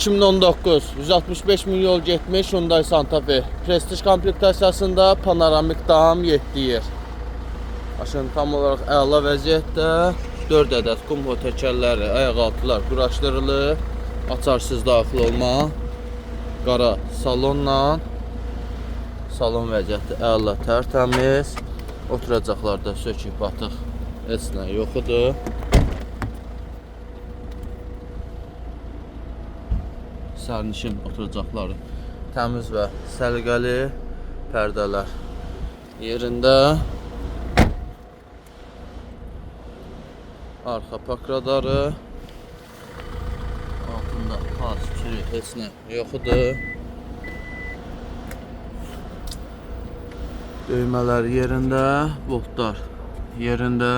2019, 165 min yol getmiş Hyundai Santa Fe. Prestij komplektasiyasında panoramik dam 7 yer. Maşın tam olaraq əla vəziyyətdə. 4 ədəd kumho təkərləri, ayaqaltılar quraşdırılıb. Açarsız daxil olma. Qara salonla. Salon vəziyyəti əla, tərtəmiz. Oturacaqlarda sökük, batıq heç nə yoxudur. Sərnişin oturacaqları təmiz və səliqəli, pərdələr yerində. Arxa pakradarı, altında pas, çürük heç nə yoxudur. Düymələr yerində, boltlar yerində.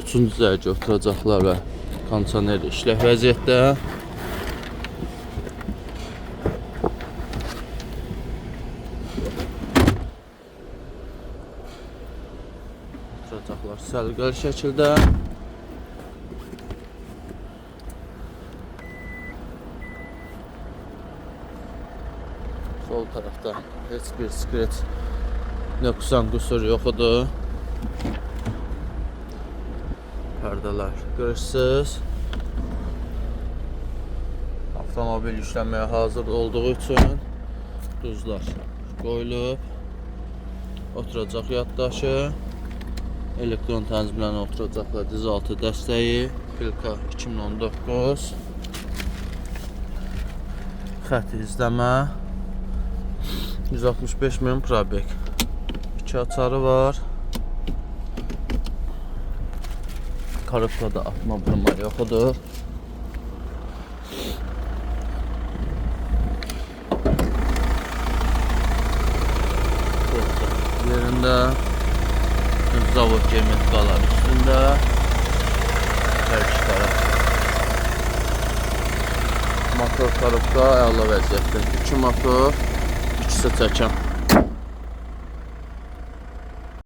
Üçüncü dərəcə oturacaqlar və kondisioner işlək vəziyyətdə. Oturacaqlar səliqəli şəkildə. Sol tərəfdə heç bir skret, nöqsan, qüsur yoxudur. Pərdələr qırışsız. Avtomobil yüklənməyə hazır olduğu üçün duzlar qoyulub. Oturacaq yaddaşı, elektron tənzimlənən oturacaqlar dizaltı dəstəyi, Filka 2019. Xətt izləmə. 165 min probek. 2 açarı var. Korobkada atma vurma yoxudur. Koltuq yerində. Zavod germetikalar üstündə. Hər iki tərəf. Motor korobka əla vəziyyətdə. 2 motor, ikisi çəkən.